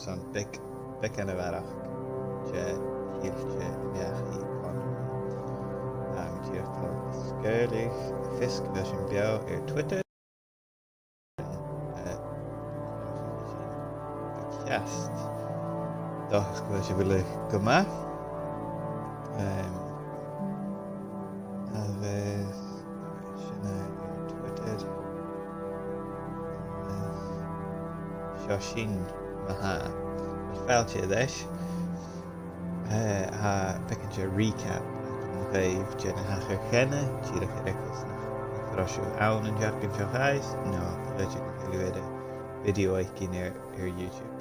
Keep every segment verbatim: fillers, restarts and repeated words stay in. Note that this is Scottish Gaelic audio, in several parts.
Airson beag, beagan a bharrachd de thilde dhachaigh Conroy. Tha mi dìreach a' dol a sgaoileadh fios gu bheil sinn beò air Twitter. Eh, ceart. Dòchas gu bheil sibh uile gu math. Em, agus sin e air Twitter. Agus seo sinn ma-thà. Fàilte air ais. Eh, tha beagan de recap agam dhuibh de na thachair cheana, dìreach air eagal 's nach, nach robh sibh ann an t-seachdain seo chaidh, no dh'fhaodte gu bheil sibh air a' video fhaicinn air, air YouTube.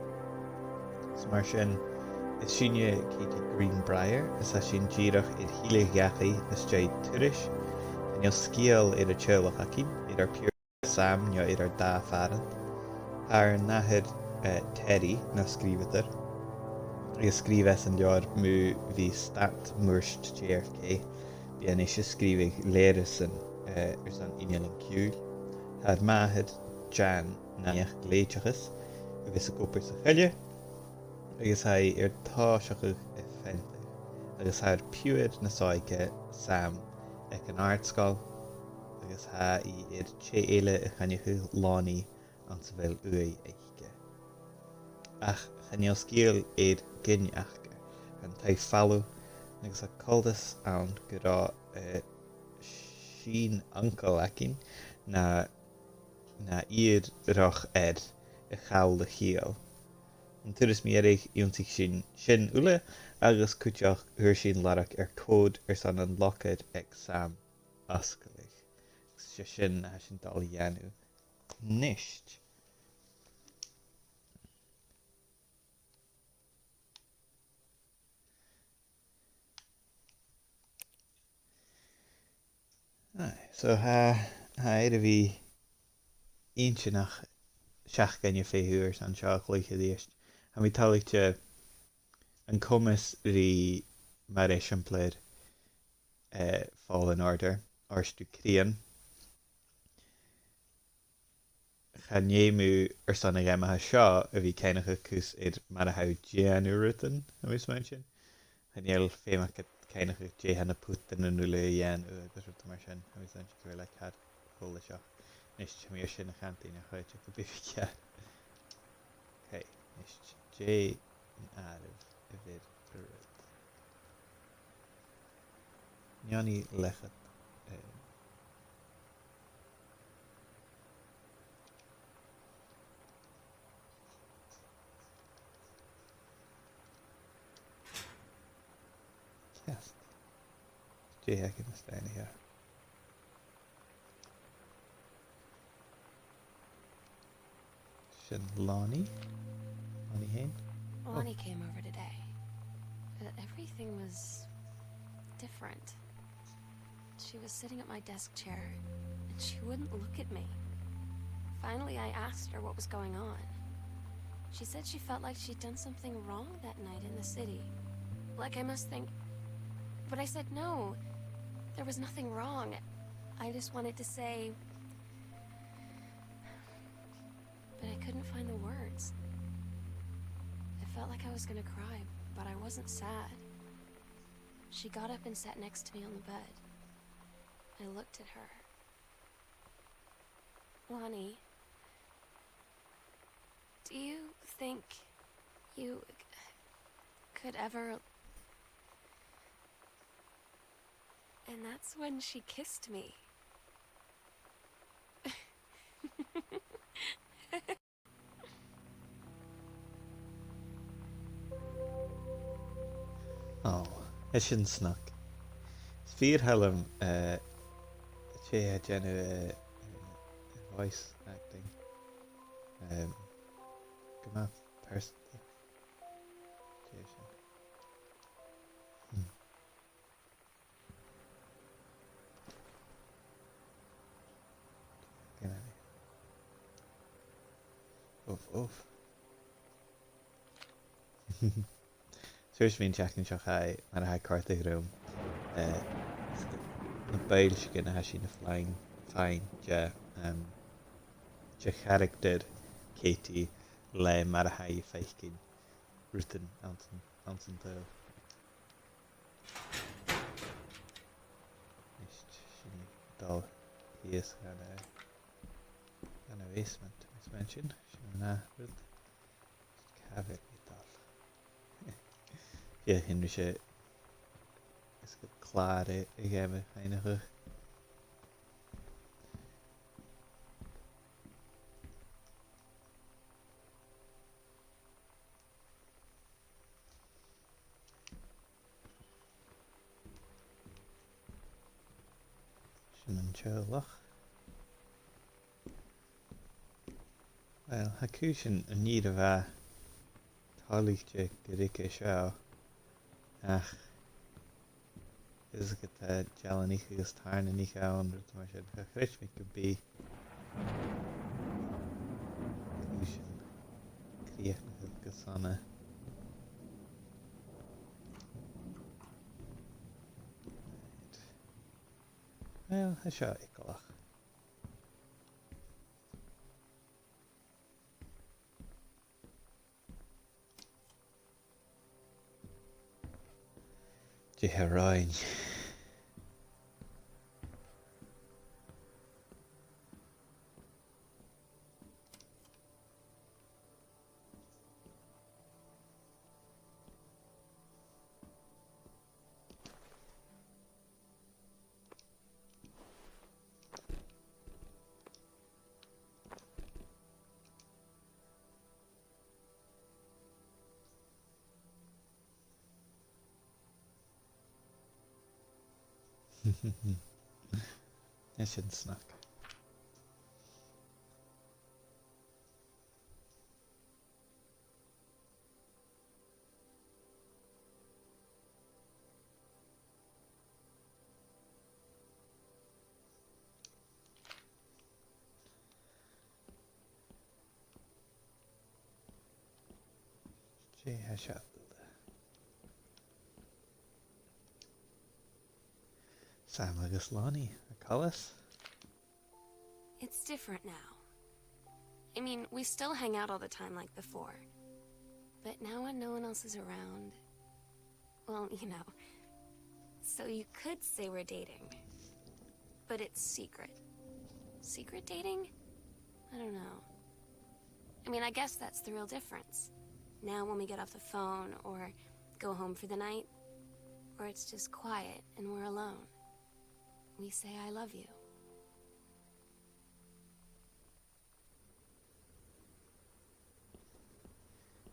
So mar sin, is sinne Katie Greenbriar, is tha sinn dìreach air tilleadh dhachaigh às dèidh turais. Chan eil sgeul air an teaghlach againn, air ar piuthar Sam no air ar dà phàrant. Tha ar n-athair, eh, Terry na sgrìobhadair, agus sgrìobh esan leabhar mu bhith stad murt J F K. Bidh e a-nis a' sgrìobhadh lèirmheasan, eh, airson innealan ciùil. Tha ar màthair, Jan, na nighean gleidheadh agus ag obair sa choille, agus tha i air tòiseachadh a' pheantadh, agus tha ar piuthar nas òige, Sam, aig an àrd-sgoil, agus tha i air tè eile a choinneachadh, Lonnie, anns a bheil ùidh aice. Ach chan eil sgeul air gin aca. Tha an taigh falamh, agus tha coltas ann gun robh, eh, sìon-uncail againn na, na fhìor dhroch fhear a chaill a chiall. An turas mu dheireadh, dh'ionnsaich sinn sin uile, agus cuideachd fhuair sinn lorg air code airson an locair aig Sam fhosgladh. 'S e sin a tha sinn a' dol a dhèanamh a-nis. Aye, so tha, tha e air a bhith inntinneach seachdain a' feitheamh airson seo a chluich a-rithist. Tha mi toilichte an comas ri, mar eisimpleir, eh, Fallen Order, Àrd-Ùcràin. Chan fheum thu airson a' gheama seo a bhith a' ceannach cus air mar a tha thu a' dèanamh rudan, tha mi a' smaointinn. Chan eil feum agad ceannach dè tha na putannan uile a' dèanamh agus rudan mar sin, tha mi a' smaointinn gu bheil e ceart còmhla seo. A-nis, tha mi air sin a chantainn, ach dh'fhaodte gum bi mi ceàrr. Ok, a-nis, dè an àireamh a bheir an rud? Neoni leth-cheud, eh, Ceart. Dè th' againn a-staigh an-seo? Sin Lonnie. Lonnie fhèin. Oh. Lonnie came over today. Uh, everything was different. She was sitting at my desk chair, and she wouldn't look at me. Finally, I asked her what was going on. She said she felt like she'd done something wrong that night in the city. Like I must think. But I said no. There was nothing wrong. I just wanted to say. But I couldn't find the words. I felt like I was gonna cry, but I wasn't sad. She got up and sat next to me on the bed. I looked at her. Lonnie, do you think you could ever... And that's when she kissed me. Oh, tha sin snog. Is fìor thoil leam, eh, dè tha e a' dèanamh, eh, eh, voice acting. Em, gu math personally. Dè sin? Hmm. Uf, uf. Saoil, bha mi an t-seachdain seo chaidh, mar a tha e a' còrdadh rium, eh, na boillsgean a tha sinn a' faighinn, faighinn de, em, de character Katie le mar a tha i a' faicinn rudan anns an, anns an t-saoghal. Is sinn a' dol shìos dhan a', dhan a' bhasement, is mar sin, sin an ath rud. Càit a bheil mi a' dol? Feuch an robh e, is gu clàr e, a' gheama fhèin a-nis. Sin an teaghlach. Uill, tha cùisean an ìre mhath toilichte gu ruige seo, ach is gu bheil dealanaich agus tàirneanaich ann, rud mar sin, cha chreid mi gum bi cùisean crìochnaichte gu sona. Uill, tha seo eagalach. Dè tha romhainn? Tha sin snog. Dè tha seo? Sam agus Lonnie, a' coileas. It's different now. I mean, we still hang out all the time like before. But now when no one else is around, well, you know. So you could say we're dating. But it's secret. Secret dating? I don't know. I mean, I guess that's the real difference. Now when we get off the phone or go home for the night, or it's just quiet and we're alone, we say, "I love you."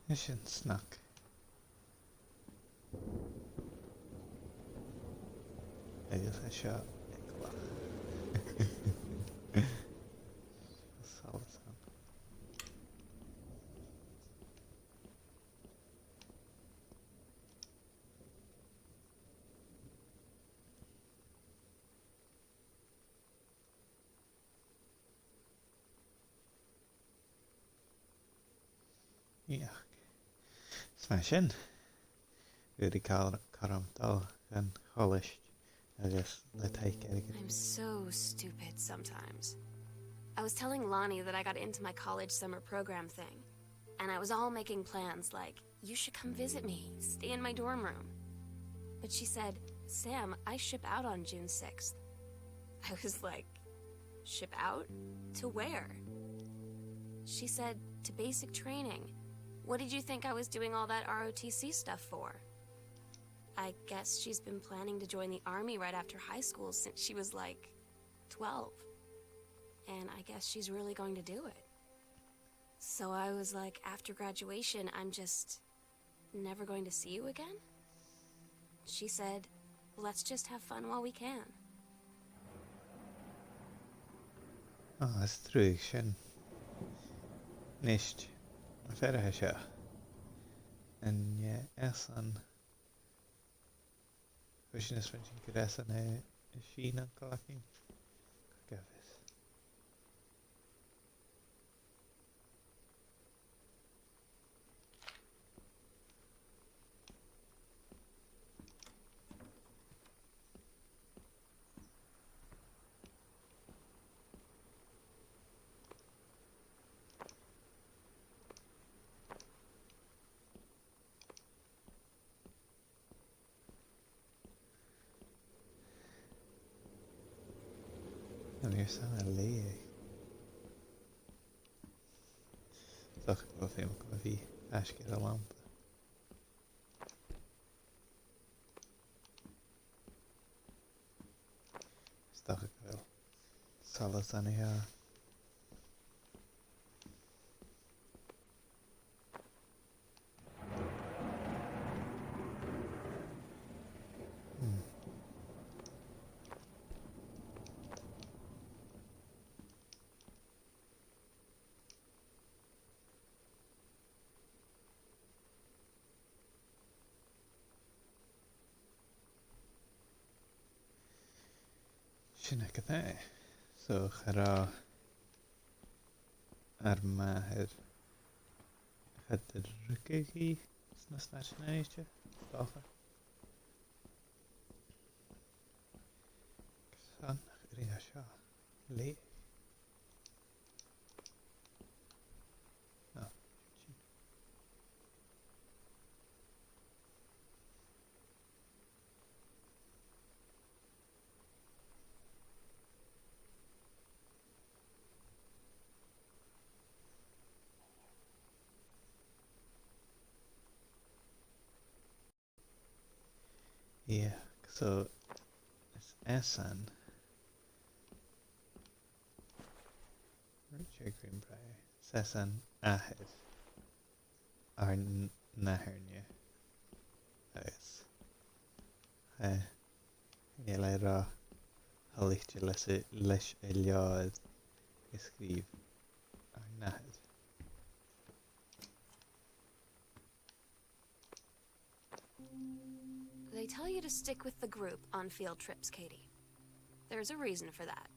Tha sin snog. Agus tha seo eagalach. Solas ann. Ach, is mar sin, dh'fhaodadh car-, cothrom dol dhan choliste agus le taic airgid. I'm so stupid sometimes. I was telling Lonnie that I got into my college summer program thing, and I was all making plans like, "You should come visit me, stay in my dorm room." But she said, "Sam, I ship out on June sixth." I was like, "Ship out? To where?" She said, "To basic training. What did you think I was doing all that R O T C stuff for?" I guess she's been planning to join the army right after high school since she was, like, twelve. And I guess she's really going to do it. So I was like, "After graduation, I'm just never going to see you again?" She said, "Let's just have fun while we can." Ah, is truagh sin. Nist, am fear a tha seo? An e esan? Bha sin is bha sin gur esan a, a sin an clàr sin. Gabh is. Airson a leughadh. 'S dòcha gu bheil feum agam a bhith faisg air an lampa. 'S dòcha gu bheil solas ann an seo. Hmm. Sin agad e. So, cha robh ar màthair, cha do rugadh i sna Stàitean Aonaichte, 's dòcha. Carson nach urrainn dha seo leughadh? No. Yeah, so is esan Richard Greenbriar, is esan athair ar n-, nathair-ne. Agus, eh, chan eil e ro thoilichte leis a', leis a' leabhar a sgrìobh ar n-athair. They tell you to stick with the group on field trips, Katie. There's a reason for that.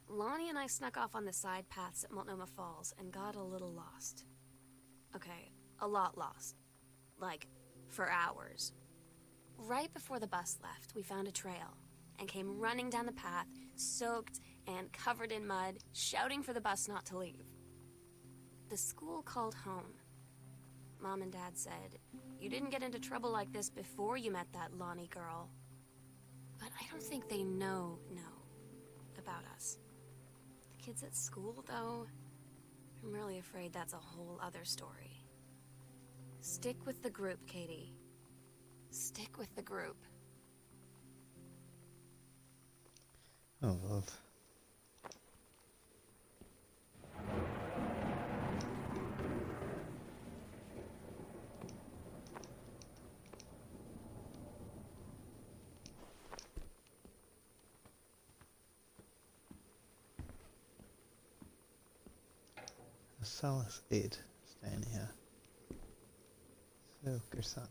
Lonnie and I snuck off on the side paths at Multnomah Falls and got a little lost. Okay, a lot lost. Like, for hours. Right before the bus left, we found a trail and came running down the path, soaked and covered in mud, shouting for the bus not to leave. The school called home. Mom and Dad said, "You didn't get into trouble like this before you met that Lonnie girl." But I don't think they know, know about us. The kids at school, though, I'm really afraid that's a whole other story. Stick with the group, Katie. Stick with the group. Oh, love. Solas air, 's dòcha. So, carson?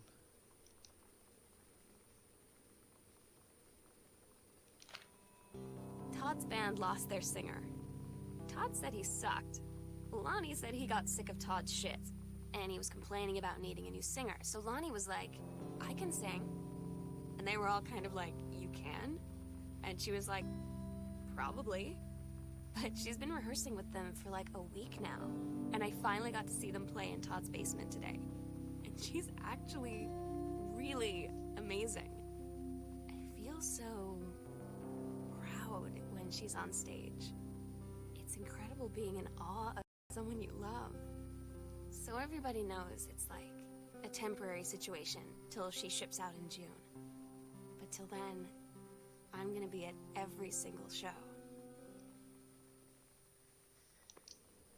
Todd's band lost their singer. Todd said he sucked. Lonnie said he got sick of Todd's shit, and he was complaining about needing a new singer. So Lonnie was like, "I can sing." And they were all kind of like, "You can?" And she was like, "Probably." But she's been rehearsing with them for, like, a week now. And I finally got to see them play in Todd's basement today. And she's actually really amazing. I feel so proud when she's on stage. It's incredible being in awe of someone you love. So everybody knows it's, like, a temporary situation till she ships out in June. But till then, I'm gonna be at every single show.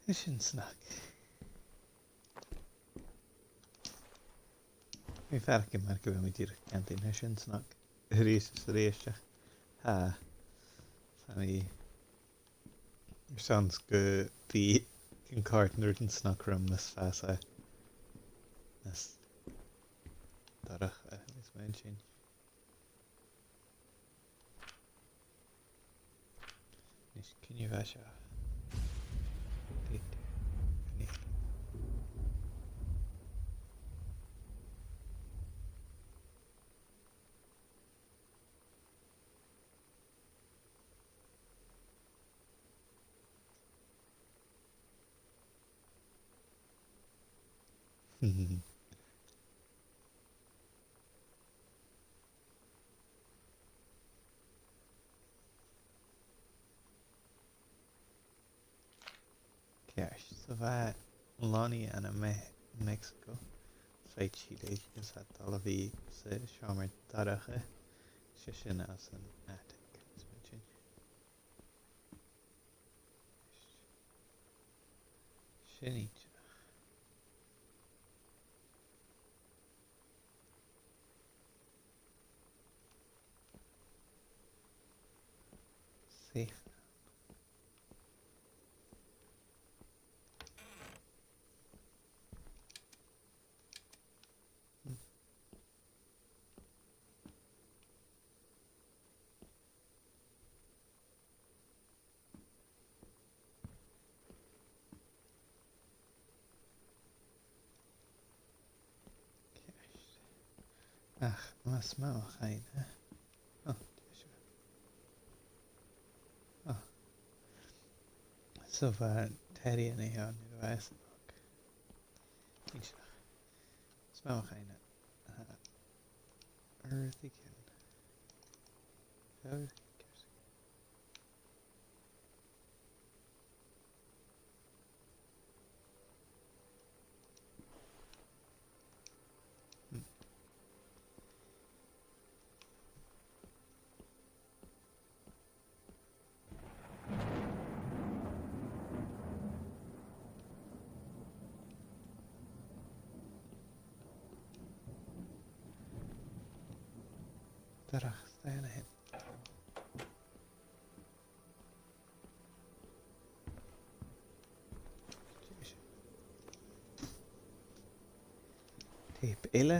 Tha sin snog. Bha mi a' faireachdainn mar gum biodh mi dìreach a' cantainn, tha sin snog. A-rithist is a-rithist, ach tha, tha mi airson 's gum bi an còrd nan rudan snog rium nas fhasa, nas dorcha, is mar sin. Nis, cuin a bha seo? Rit. Rit. Ceart, so bha Lonnie ann am Me-, Mexico, fad Chile, agus tha e a' dol a bhith sa seòmar dorcha, 's e sin anns an attic, is mi a' smaointinn. Sin e. Safe. Ceart. Ach, mas math mo chuimhne. Oh, dè seo? Oh. So bha Terry an seo nuair a bha e sa bhog. Dè seo? Mas math mo chuimhne. Aha. Earthy can. Feather can. Dorcha, stad an sin. Tape eile.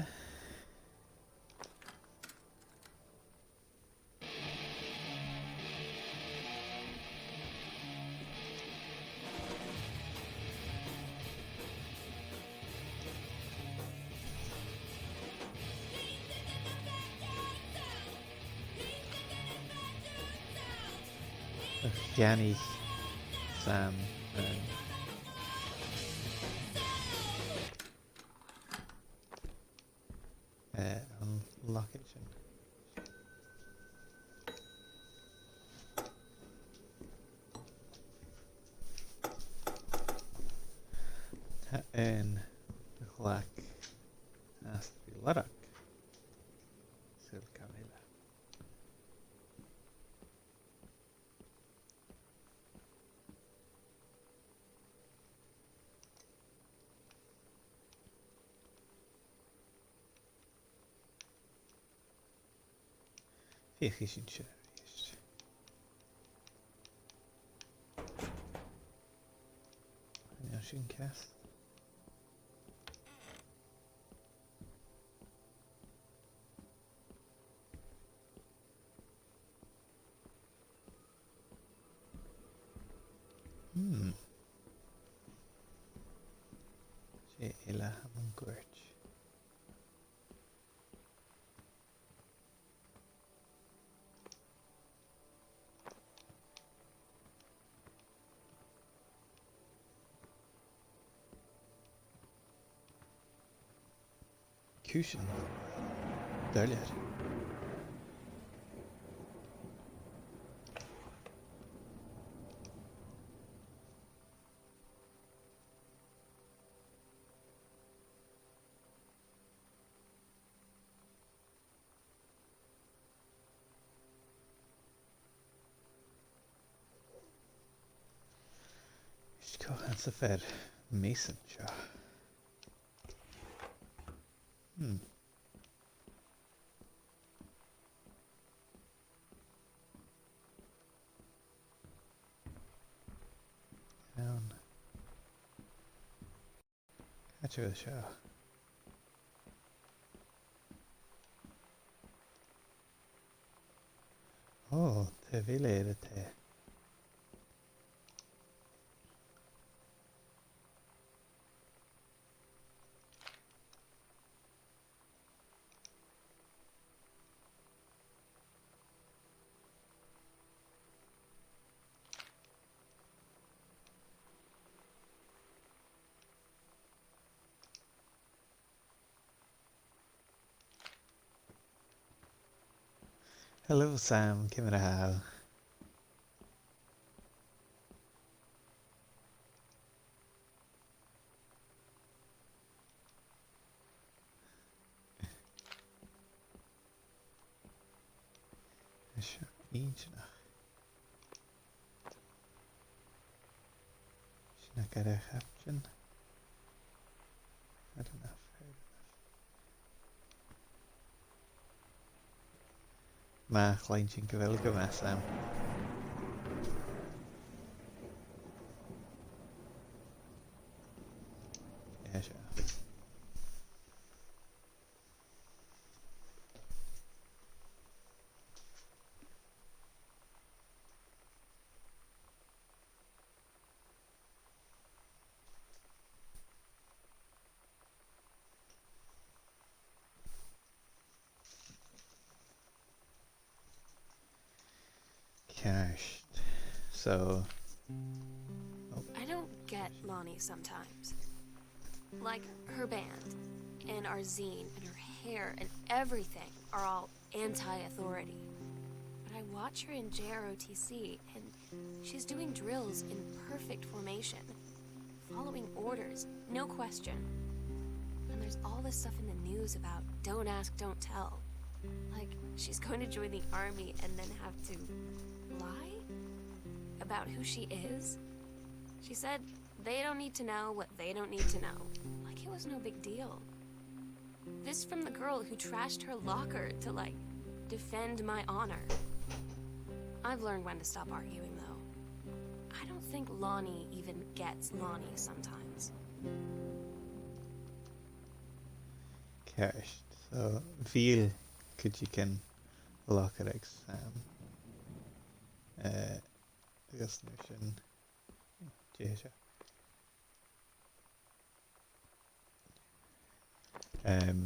Cheannaich Sam an, eh, an location. Tha an glag air a lorg. Saoil càit a bheil e. Feuchaidh sinn seo a-rithist. Chan eil sin ceart. Hmm. 'S e eile a th' ann an cuairt. Cùisean. Doirbh. Is cò tha sa fear Mason seo? Hmm. Ann. Càit a bheil seo? Ò, taobh eile air an taigh. Hello, Sam. Ciamar a tha thu? Inntinneach. Sin agad a' chaptain. Fair enough, fair enough. Math, cluinntinn gu bheil gu math, Sam. Yeah, sure. Ceart. So, oh. I don't get Lonnie sometimes. Like, her band and our zine and her hair and everything are all anti-authority. But I watch her in J R O T C, and she's doing drills in perfect formation, following orders, no question. And there's all this stuff in the news about don't ask, don't tell. Like, she's going to join the army and then have to lie about who she is. She said they don't need to know what they don't need to know. Like, it was no big deal. This from the girl who trashed her locker to, like, defend my honor. I've learned when to stop arguing, though. I don't think Lonnie even gets Lonnie sometimes. Ceart. So, bheil cuideigin a' locair aig Sam. Eh, agus an uair sin, dè seo? Em,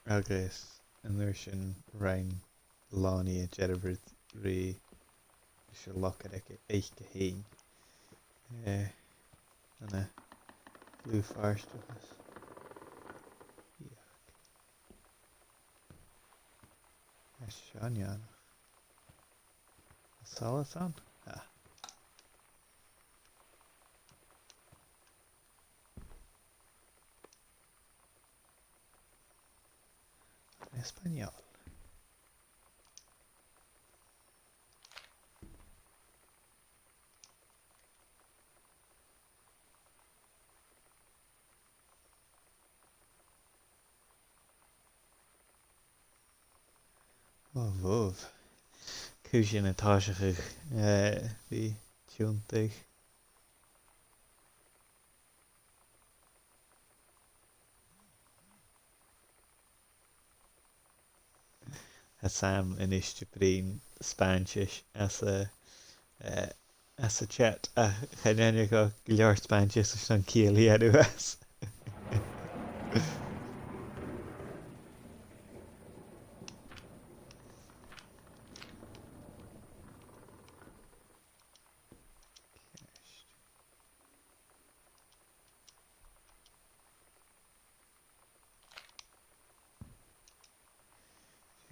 agus an uair sin rinn Lonnie a' dearbhadh ri, ris an locair aige, aige fhèin. Eh, ann an dlùth-phàirteachas. Iach. Tha seo neònach. Solas ann? Ah. En español. Ò, bhobh. Cùisean a' tòiseachadh, eh, bhith tionndadh. Tha Sam a-nis a' bruidhinn Spàinntis às a, eh, às a' chat, ach chan eil e gu leòr Spàinntis leis an ciall a dhèanamh às.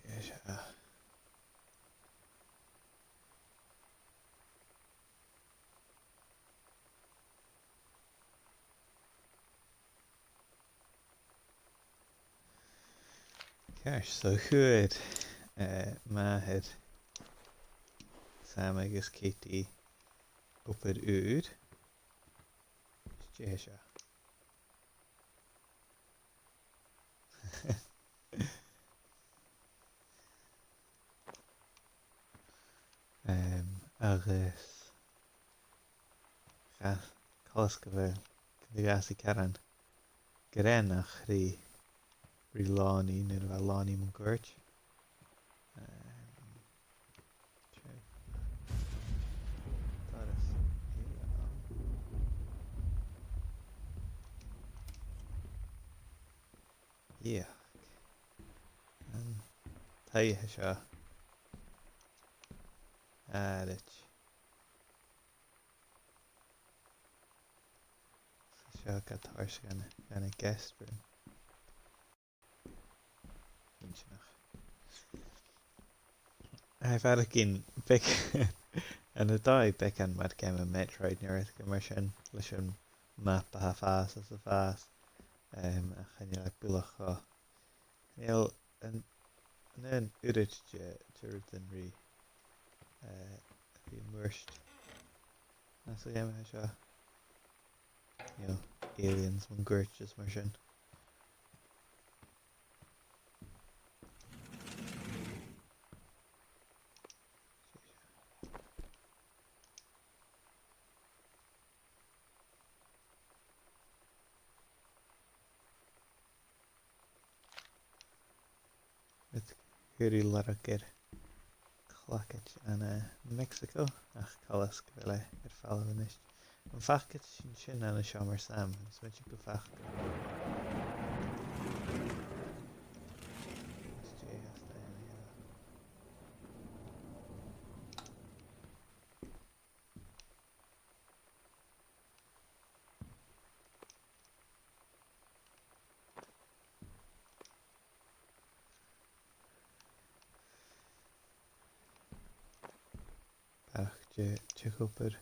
Yes, uh, Ceart, so chuir, eh, màthair Sam agus Katie obair ùr. Is dè seo? Em, agus cha-, coltas gu bheil, gu bheil e ceàrr, greannach ri, ri Lonnie, nuair a bha Lonnie mun cuairt. Em, Sure. Doras eile ann. Yeah. An taigh seo. Ah, right. Seo gad thoirt dhan, dhan a' guest room. Inntinneach. Tha e a' faireachdainn beag, ann an dòigh beagan mar geama Metroid no rudeigin mar sin, leis an mapa a tha a' fàs às a' fàs, em, ach chan eil e buileach cho. Chan eil an, an aon uiread de, de rudan ri eh, a bhith a' muirt anns a' gheama seo. You know, aliens mun cuairt is mar sin. Rud a chuir lorg air cleachdadh ann an, eh, Mexico, ach coltas gu bheil e air falbh a-nis. Am faca sinn sin ann an seòmar Sam? Is mi gu faca. Is dè as dèanamh. Ach, dè, dè th' againn?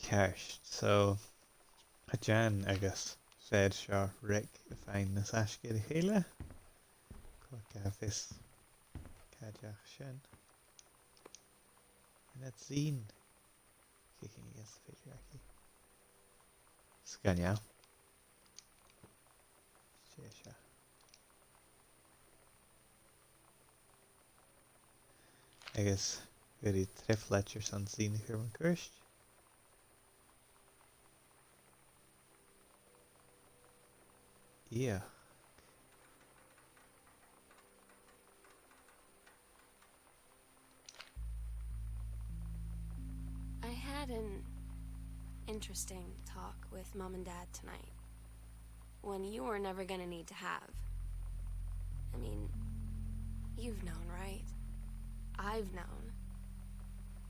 Ceart, so, tha Jan agus fear seo Rick a' faighinn nas fhaisge air a chèile. Cò aig a tha fios càit an deach sin. An e sin? Kicking Against the Patriarchy. Sgoinneil. Dè seo? Agus bheir i trioflait airson sìon a chur mun cuairt. Yeah. I had an interesting talk with Mom and Dad tonight. One you were never gonna need to have. I mean, you've known, right? I've known.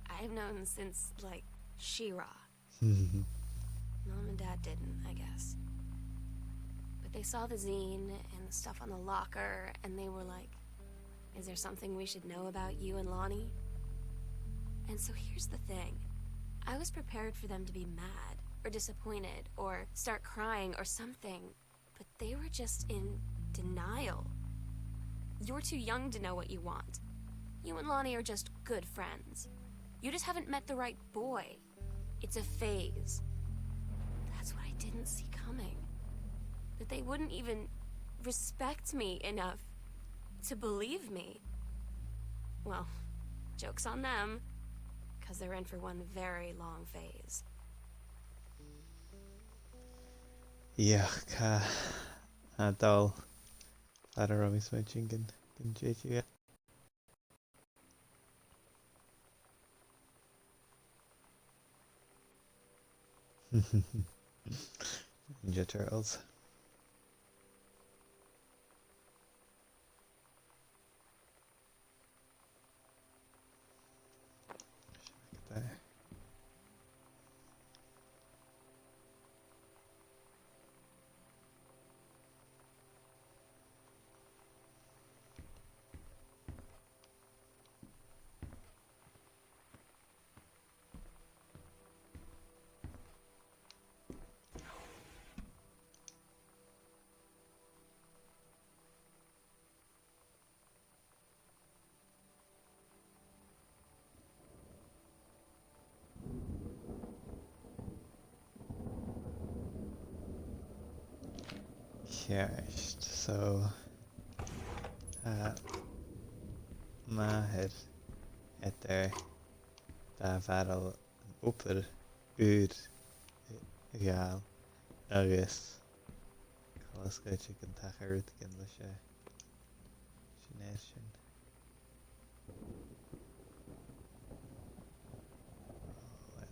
I've known since, like, She-Ra. Mom and Dad didn't, I guess. But they saw the zine and the stuff on the locker, and they were like, "Is there something we should know about you and Lonnie?" And so here's the thing. I was prepared for them to be mad or disappointed or start crying or something, but they were just in denial. You're too young to know what you want. You and Lonnie are just good friends. You just haven't met the right boy. It's a phase. That's what I didn't see coming. That they wouldn't even respect me enough to believe me. Well, joke's on them, 'cause they're in for one very long phase. Yeah, chan eil fada ro mi smaointinn gun, gun tèid e. Ninja Turtles. Ceart, so, uh, ma tha iad air dà bharail an obair ùr a ghabhail agus coltas gun tachradh rudeigin leis a' Sin e sin. Oh, well.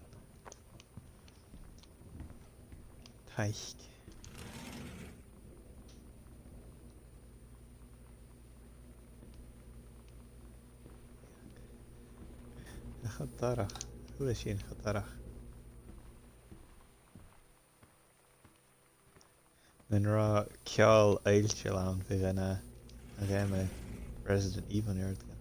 Taic. Cha do rinn. Chuala sinn cha do rinn. Nan robh ceòl oillteil ann, bhiodh e na, a' gheama Resident Evil an-dràsta.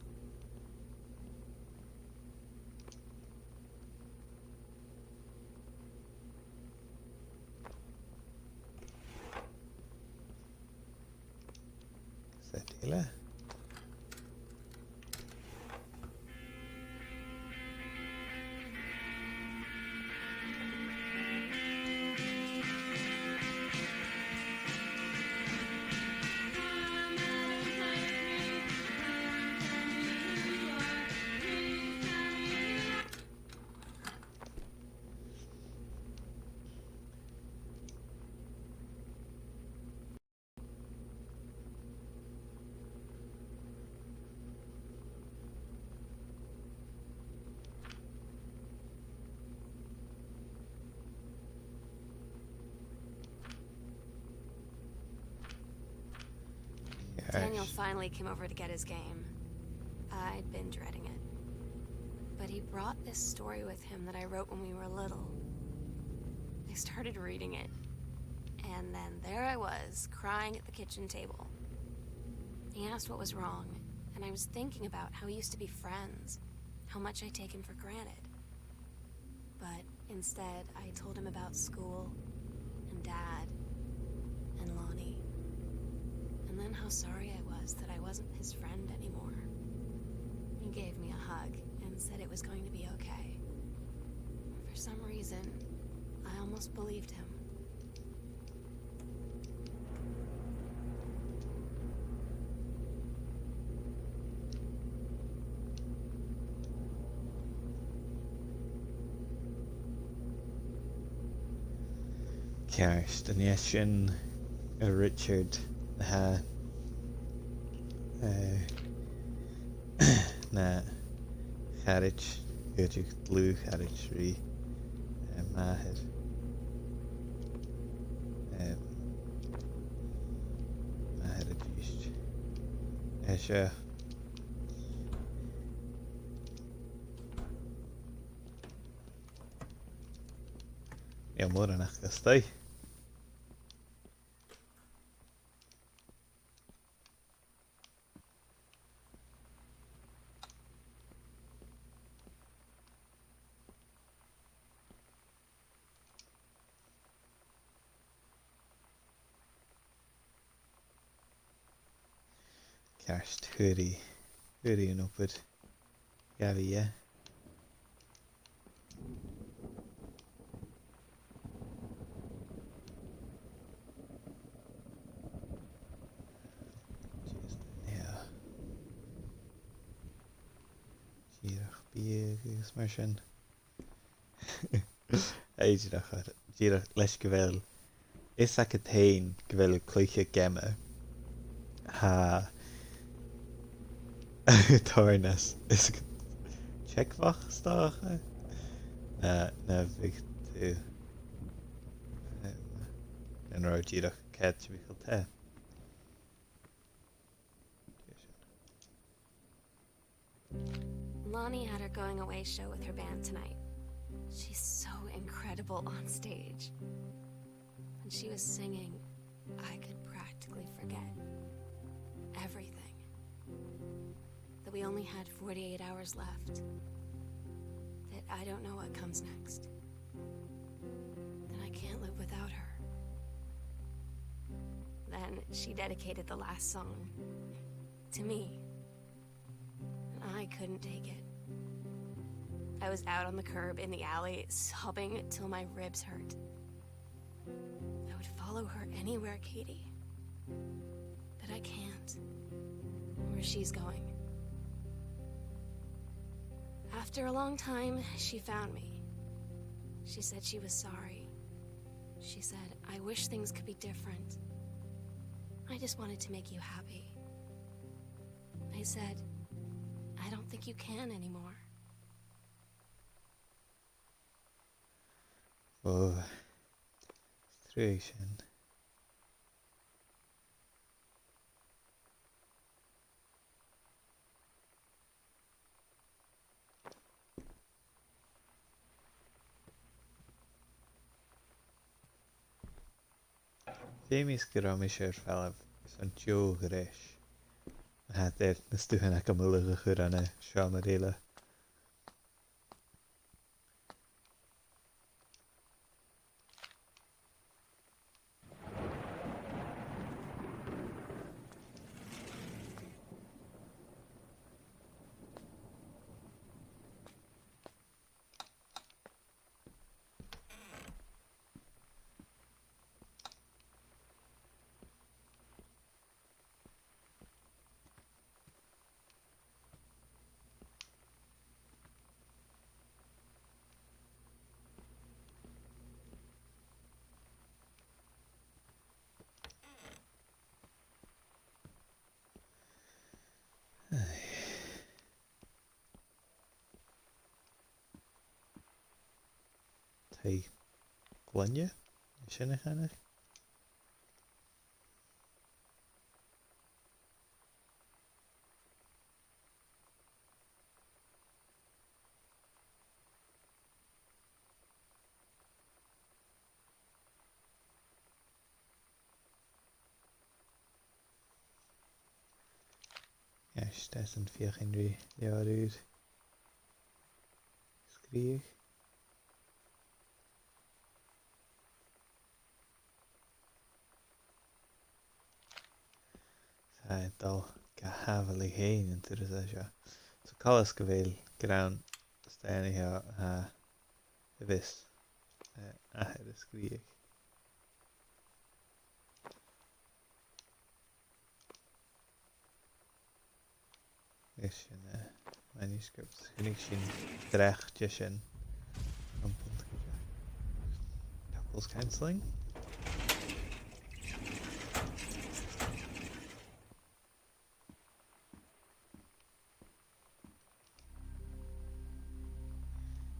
eile. Daniel finally came over to get his game. I'd been dreading it. But he brought this story with him that I wrote when we were little. I started reading it, and then there I was, crying at the kitchen table. He asked what was wrong, and I was thinking about how we used to be friends, how much I take him for granted. But instead, I told him about school and Dad and Lonnie, and then how sorry I was that I wasn't his friend anymore. He gave me a hug and said it was going to be okay. For some reason, I almost believed him. Ceart, an e sin Richard, tha, eh, na charaid, cuideachd dlùth-charaid ri, eh, màthair, eh, màthair a-rithist. Eh, seo. Nì mòran ach a-staigh. Ceart, fhuair i, fhuair i an obair. Gabh i e. Just, yeah. Dìreach biadh agus mar sin. Aidh, dìreach, dìreach leis gu bheil fhios agad fhèin gu bheil cluiche geama, tha tòrr nas fhiosaiche, teagmhach, 's dòcha, na, na bhiodh tu, em, nan robh dìreach cead timcheall te. Lonnie had her going away show with her band tonight. She's so incredible on stage. When she was singing, I could practically forget everything. That we only had forty-eight hours left. That I don't know what comes next. That I can't live without her. Then she dedicated the last song to me. And I couldn't take it. I was out on the curb in the alley, sobbing till my ribs hurt. I would follow her anywhere, Katie. But I can't. Where she's going. After a long time, she found me. She said she was sorry. She said, "I wish things could be different. I just wanted to make you happy." I said, "I don't think you can anymore." Ò, truagh sin. Feumaidh gun robh mise air falbh son deagh ghreis. Tha e air na stuthan agam uile a chur ann an seòmar eile. Hey, gloine? Sin a chanadh? Yes, that's an feuchainn ri leabhar ùr sgrìobhadh. Tha e a' dol gu h-àbhail fhèin an turas seo. So coltas gu bheil grunn staidhre seo, eh, a bhios, eh, air a sgrìobhadh. Is sin, eh, manuscript. Chunnaic sinn dreach de sin. An punt gu deas. Couples counselling.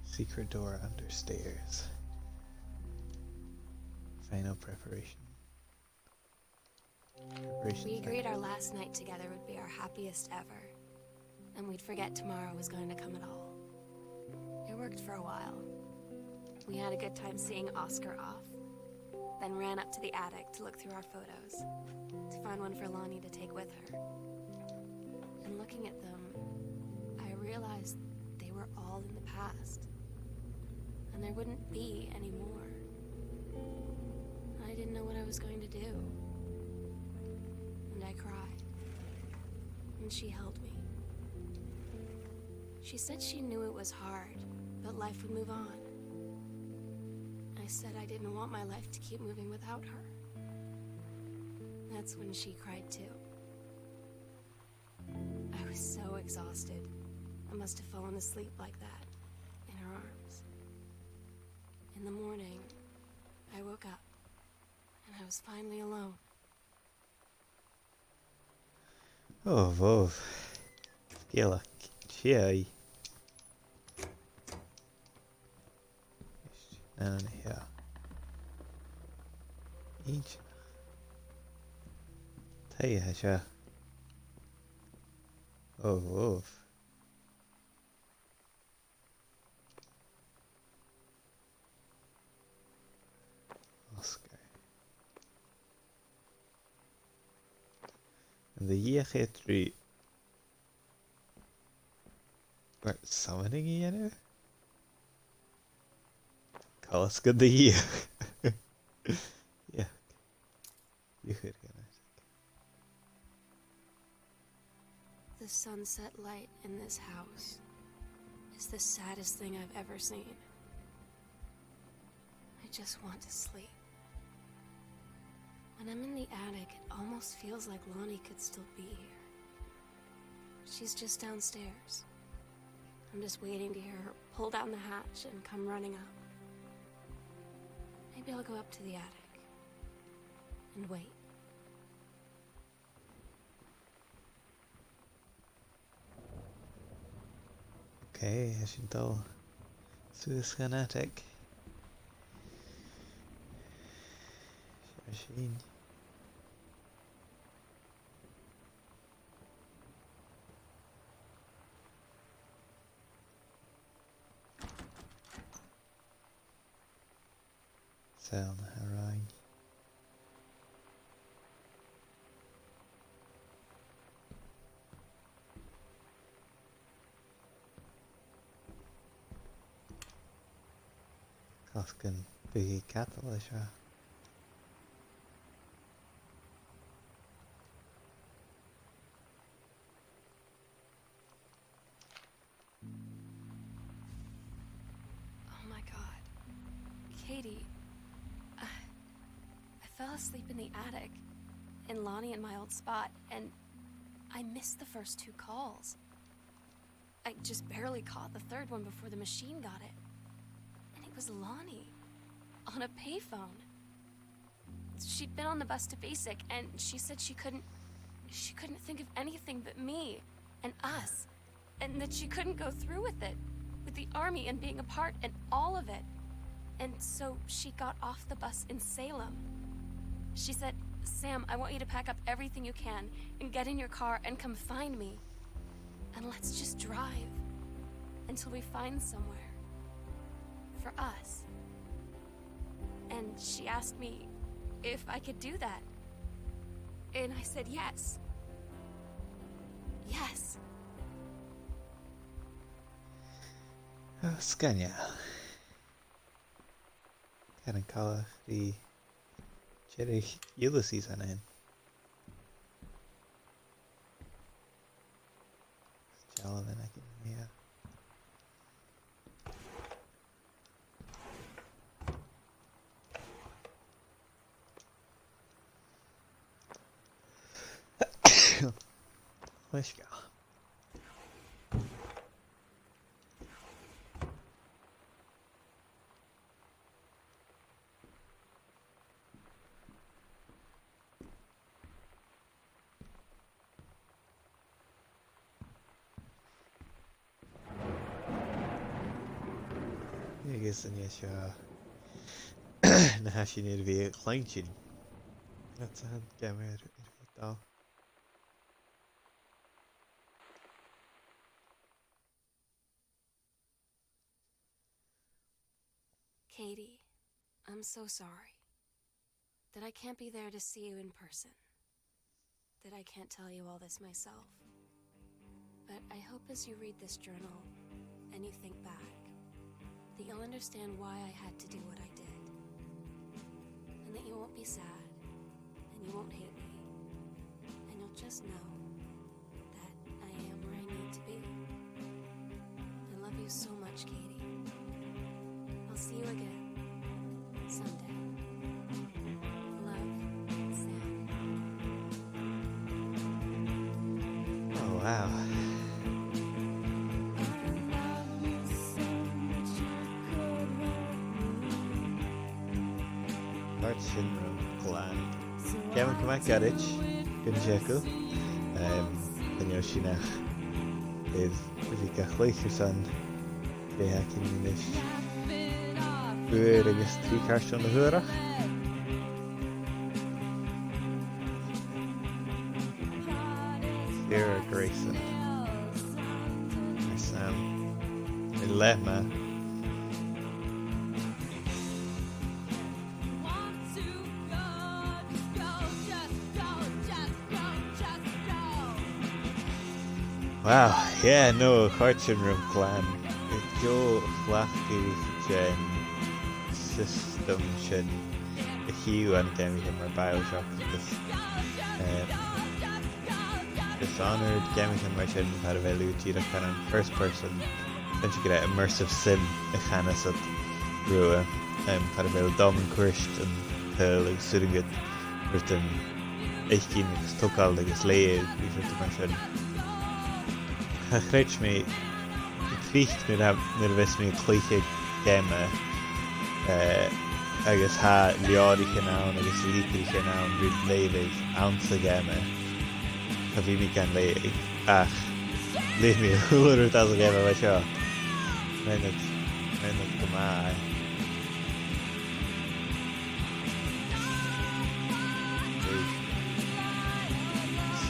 Secret door understairs. Final preparation. Preparation. We agreed our last night together would be our happiest ever, and we'd forget tomorrow was going to come at all. It worked for a while. We had a good time seeing Oscar off, then ran up to the attic to look through our photos, to find one for Lonnie to take with her. And looking at them, I realized they were all in the past, and there wouldn't be any more. I didn't know what I was going to do, and I cried, and she held me. She said she knew it was hard, but life would move on. I said I didn't want my life to keep moving without her. That's when she cried too. I was so exhausted. I must have fallen asleep like that, in her arms. In the morning, I woke up, and I was finally alone. Ò, bhobh. Sgeulachd teth. An seo. Inntinneach. Tha e seo. Ò, bhobh. Oscar. An do dh'fheuch iad ri, right, summoning a dhèanamh? Coltas gun do dh'fheuch. Yeah. Dh'fheuch iad gun do dh'fheuch. The sunset light in this house is the saddest thing I've ever seen. I just want to sleep. When I'm in the attic, it almost feels like Lonnie could still be here. She's just downstairs. I'm just waiting to hear her pull down the hatch and come running up. Maybe I'll go up to the attic and wait. Okay, tha sinn a' dol suas dhan attic. Seo sinn. Saoil na h-aran. Cosgan bige cadal leis seo. Oh my God. Katie, I, I fell asleep in the attic, in Lonnie and my old spot, and I missed the first two calls. I just barely caught the third one before the machine got it. And it was Lonnie, on a payphone. She'd been on the bus to basic, and she said she couldn't, she couldn't think of anything but me and us, and that she couldn't go through with it, with the army and being apart and all of it. And so she got off the bus in Salem. She said, "Sam, I want you to pack up everything you can and get in your car and come find me. And let's just drive until we find somewhere for us." And she asked me if I could do that. And I said yes. Yes. Oh, sgoinneil. Caran coltach ri deireadh Ulysses an sin. Dealbh a th' againn an-diugh. Leis go. Agus an e seo na tha sinn air a bhith a' cluinntinn? That's a gamer ar bith dall. Katie, I'm so sorry that I can't be there to see you in person, that I can't tell you all this myself. But I hope as you read this journal and you think back, that you'll understand why I had to do what I did, and that you won't be sad, and you won't hate me, and you'll just know that I am where I need to be. I love you so much, Katie. I'll see you again someday. Love, Sam. Oh, wow. Bha sin ro ghlan. Geama gu math goirid, gun teagamh. Em, chan eil sinn ach air a bhith ga chluich airson, dè th' againn a-nis, uair agus trì cairteal na h-uarach. Sarah Grayson. Air Sam. Air leth math. Wow, yeah, no, chòrd sin rium glan. Deagh chleachdadh den system sin a chì thu ann an geamaichean mar Bioshock agus, eh, is ann air geamaichean mar sin far a bheil thu dìreach ann an first person, sin gur e immersive sim a chanas iad riutha, em, far a bheil dom cuairt an t-saoghail agus 's urrainn dhut rudan fhaicinn agus togail agus leughadh agus rudan mar sin. Cha chreid mi, a' chreach nuair a, nuair a bhios mi a' cluich geama, eh, agus tha leabhraichean ann agus litrichean ann ri leughadh anns a' gheama, cha bhi mi gan leughadh, ach leugh mi a h-uile rud anns a' gheama mar seo. Bha iad, bha iad gu math.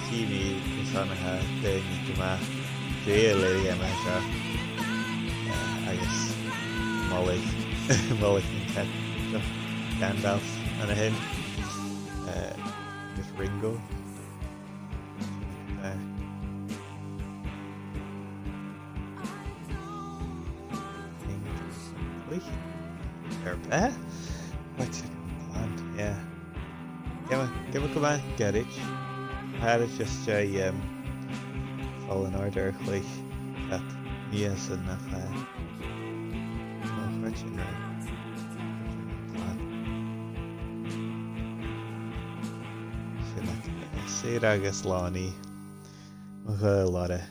Chì mi gu sònraichte daoine gu math dèidheil air a' gheama seo. Eh, agus molaidh, molaidh an cat seo, Gandalf, an a shin. Eh, agus Ringo. Eh, Ringo. Air beatha? What a plan, yeah. Geama, geama gu math goirid. Tha e just, eh, um, Fallen Order a chluich, ach mìosan nach, eh, no, chreid sin riamh. Sin e. Sarah agus Lonnie. Mo ghaoil orra.